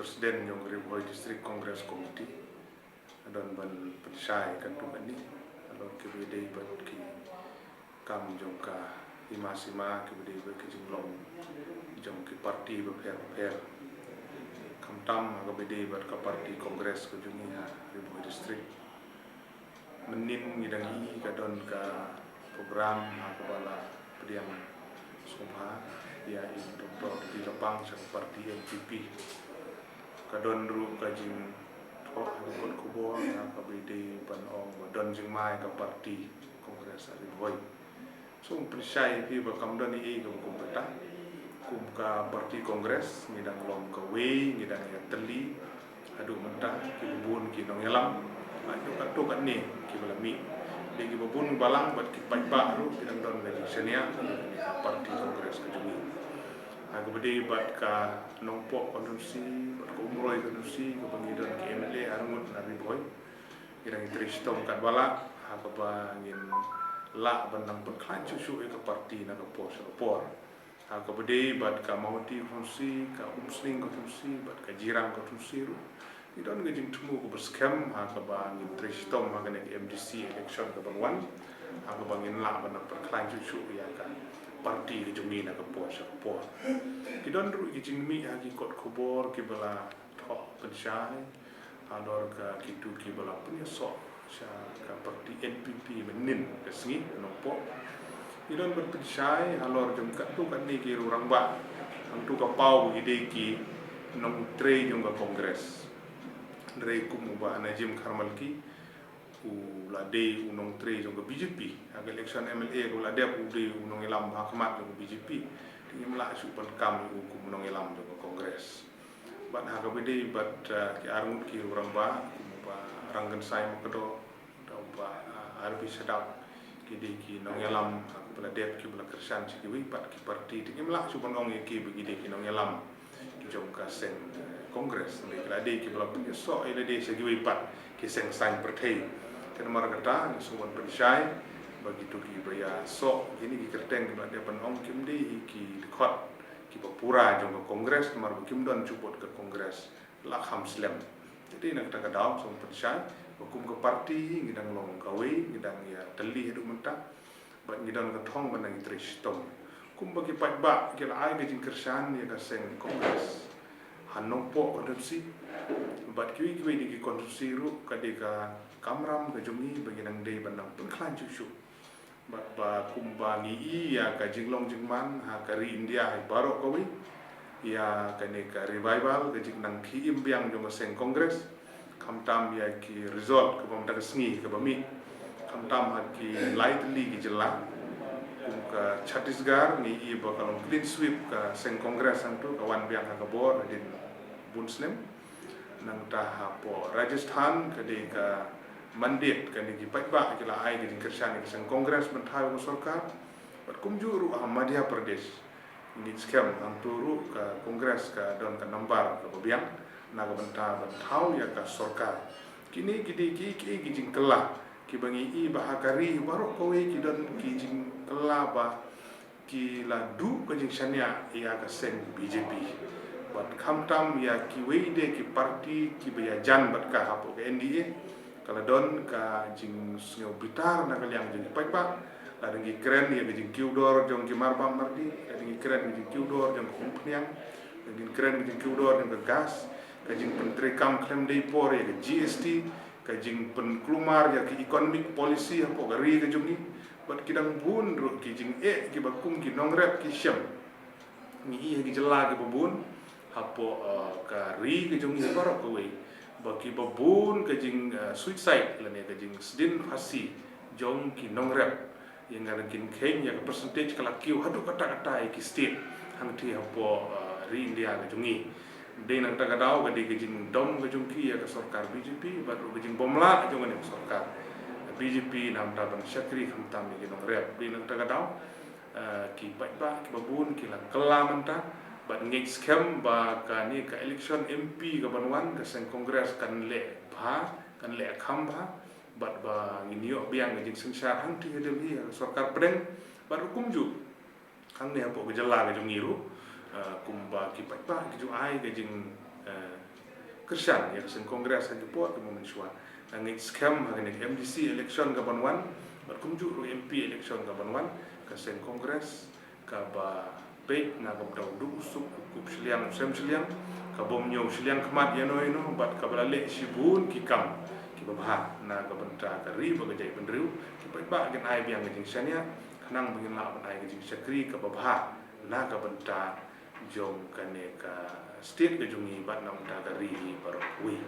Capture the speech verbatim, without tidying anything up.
President jong ka Ri Bhoi District Congress Committee, don ban pynshai katto katne halor kiba dei bad ki kam jong ka hima sima, kiba dei bad ki jinglong jong ki party bapher bapher. Khamtam ha kaba dei bad ka party Congress ka jong ngi ha Ri Bhoi District. Mynnin ngi dang ïohi ka don ka program ha kaba la pdiang sngewbha ïa i Doctor Dkhar Lapang sha ka party N P P. Ka don ruh ka jingthoh ha ka kot khubor ha kaba dei ban ong ba don jingma ïa ka party Congress ha Ri Bhoi. So, pynshai ïa phi ba kam don ei ei kaba kum kata. Kum ka party Congress ngi dang long kawei, ngi dang ïatylli haduh mynta, kiba bun ki nongïalam. Haduh katto katne kiba la mih. Dei kiba bun balang bad ki paidbah ruh ki dang don ka jingshaniah ïa ka party Congress ka jong ngi. Ha kaba dei bad ka Nongpoh constituency bad ka Umroi constituency kaba ngi don ki M L A arngut na Ri Bhoi. Ngi dang ïatrei shitom katba lah ha kaba ngin lah ban nang pynkhlaiñ shuh shuh ïa ka party na ka por sha ka por. Ha kaba dei bad ka Mawhati constituency, ka Umsning constituency bad ka Jirang constituency ruh, ngi don ka jingthmu kaba skhem ha kaba ngin trei shitom ha kane ka M D C election kaban wan, ha kaba ngin lah ban nang pynkhlaiñ shuh shuh ïa ka party ka jong ngi na ka por sha ka por. Ki don ruh ki jingmih ha ki kot khubor kiba la thoh pynshai halor ka kito kiba la pynïasoh sha ka party N P P mynnin ka sngi ha Nongpoh. Ngi don ban pynshai halor jong katto katne ki rangbah, hangto ka paw ba ki dei ki nongtrei jong ka Congress. Hynrei kum u Bah Najim Kharmalki, u la dei u nongtrei jong ka B J P. Ha ka election M L A kaba la dep u dei u nongïalam ha khmat jong ka B J P. Te ngim lah shuh ban kam ïa u kum u nongïalam jong ka Congress. Bad ha kaba dei bad, ah, ki arngut ki rangbah, kum u Bah Rangkynsai Makdoh, da u Bah, ah, R B Shadap, ki dei ki nongïalam ha kaba la dep kiba la kyrshan sha kiwei pat ki party. Te ngim lah shuh ban ong ïa ki ba ki dei ki nongïalam ki jong ka seng, eh, Congress. Hynrei ki la dei kiba la pynïasoh ïa lade sha kiwei pat ki seng saiñ pyrthei. Te namar kata ngi sngewbha ban pynshai ba kito kiba ïasoh kine ki kyrteng kiba la dep ban ong kim dei hi ki dkhot kiba pura jong ka Congress, namar ba kim don jubor ka Congress la kham slem. Te dei na kata ka daw sngewbha pynshai ba kum ka party ngi dang long kawei, ngi dang ïatylli haduh mynta. Bad ngi don ka thong ban nang ïatrei shitom. Kumba ki paidbah ki la ai ka jingkyrshan ïa ka seng Congress ha Nongpoh constituency bad kiwei kiwei de ki constituency ruh, ka dei ka kamram ka jong ngi ba ngi nang dei ban nang pynkhlaiñ shuh shuh. Bad ba kumba ngi i ïa ka jinglong jingman ha ka ri India hi baroh kawei, ïa kane ka revival, ka jingnang ki im biang jong ka seng Congress, khamtam ïa ki result kaba mynta ka sngi kaba mih, khamtam ha ki lai tylli ki jylla kum ka Chhattisgarh, ngi i ba ka long clean sweep ka seng Congress hangto, ka wan biang ha ka bor hadien bun snem. Nangta hapoh Rajasthan ka dei ka mandate kane ki paidbah ki la ai ka jingkyrshan ïa ka seng Congress ban thaw ïa ka sorkar. Bad kumjuh ruh ha Madhya Pradesh, ngi skhem hangto ruh ka Congress ka don ka nambar kaba biang na ka bynta ban thaw ïa ka sorkar. Kine ki dei ki, ki, ki jingkylla kiba ngi i ba ha ka ri baroh kawei ki don ki jingkylla ba ki la duh ka jingshaniah ïa ka seng B J P. Bad khamtam ïa kiwei de ki party kiba ïajan bad ka hapoh ka N D A, ka la don ka jingsngew bitar na ka liang jong ki paidbah. La dang ki kren ïa ka jingkiew dor jong ki marbam mardi, la dang ki kren ïa ka jingkiew dor jong ka umphniang, la dang ki kren ïa ka jingkiew dor jong ka gas, ka jingpyntreikam khlem dei por ïa ka G S T, ka jingpynkulmar ïa ka economic policy hapoh ka ri ka jong ngi. Bad ki dang bun ruh ki jingeh kiba kum ki nongrep ki shem. Ngi i ha ki jylla kiba bun hapoh, eh, ka ri ka jong ngi baroh kawei ba kiba bun ka jing, eh, suicide lane ka jingsdien phasi jong ki nongrep. Ïa nga dang kin kheiñ ïa ka percentage ka la kiew haduh katta katta ïa ki state hangtei hapoh, eh, ri India ka jong ngi. Dei na kata ka daw ka dei ka jingdom ka jong ki ïa ka sorkar B J P bad ruh ka jingbymlah jong kane ka sorkar B J P namar ban shakri khamtam ïa ki nongrep. Dei na kata ka daw, eh, ki paidbah kiba bun ki la kylla mynta bad ngeit skhem ba kane ka election M P kaban wan ka seng Congress kan leh bha, kan leh kham bha. Bad ba ngin ïoh biang ka jingsynshar hangtei ha Delhi ha ka sorkar pdeng. Bad ruh kumjuh hangne hapoh ka jylla ka jong ngi ruh, eh, kumba ki paidbah ki ju ai ka jing, eh, kyrshan ïa ka seng Congress ha ki por kiba mynshuwa. Nga ngeit skhem ha kane ka M D C election kaban wan bad kumjuh ruh M P election kaban wan, ka seng Congress kaba peit na ka bynta u duk u suk, u kup shiliang u sem shiliang, ka bym ñiew shiliang khmat ïano ïano bad kaba la leh shibun ki kam kiba bha na ka bynta ka ri bad ka jaitbynriew. Ki paidbah kin ai biang ka jingshaniah khnang ba ngin lah ban ai ka jingshakri kaba bha na ka bynta jong kane ka state ka jong ngi bad na ka bynta ka ri baroh kawei.